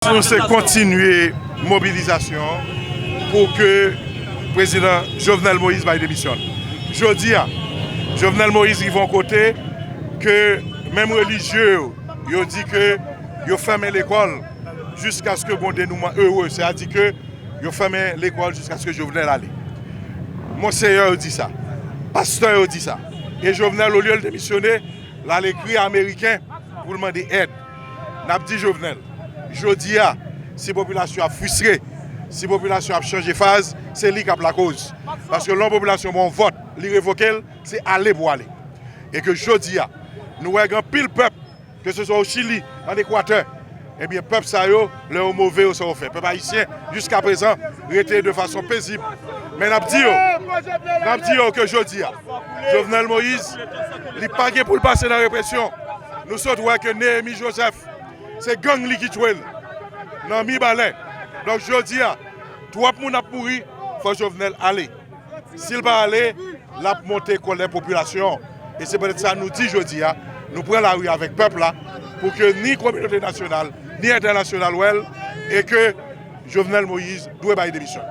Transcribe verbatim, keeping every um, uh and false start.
Nou se kontinye mobilizasyon an pou ke prezidan Jovenel Moïse bay demisyon l. Jodi a, Jovenel Moïse rive yon kote ke menm relijye yo, yo di ke yo fèmen lekòl jiskaske gon denouman ere, sètadi ke yo fèmen lekòl jiskaske Jovenel ale. Monseyè yo di sa, pastè yo di sa. E Jovenel, olye l demisyone, l al ekri Ameriken pou l mande èd. N ap di Jovenel, jodi a, si popilasyon ap fristre, si popilasyon ap chanje faz, se li k ap lakoz. Paske lè yon popilasyon ba w vòt, li revoke l, se ale pou ale. E ke jodi a, nou wè gen anpil pèp, ke se swa o Chili, ann Ekwatè, ebyen, pèp sa yo, lè yo move, yo sa yo fè. Pèp ayisyen, jiskaprezan, rete de fason pezib. Men n ap di yo, n ap di yo ke jodi a, Jovenel Moïse, li pa gen pou l pase nan represyon. Nou sot wè ke Nehemi Joseph, se gang li ki tchwe l nan Mibalè. Donk, jodi a, twòp moun ap mouri, fò Jovenel ale. Si l pa ale, l ap monte kòlè popilasyon an. E se poutèt sa nou di jodi a, nou pran lari avèk pèp la, pou ke ni kominote nasyonal, ni entènasyonal wè l, e ke Jovenel Moïse dwe bay demisyon.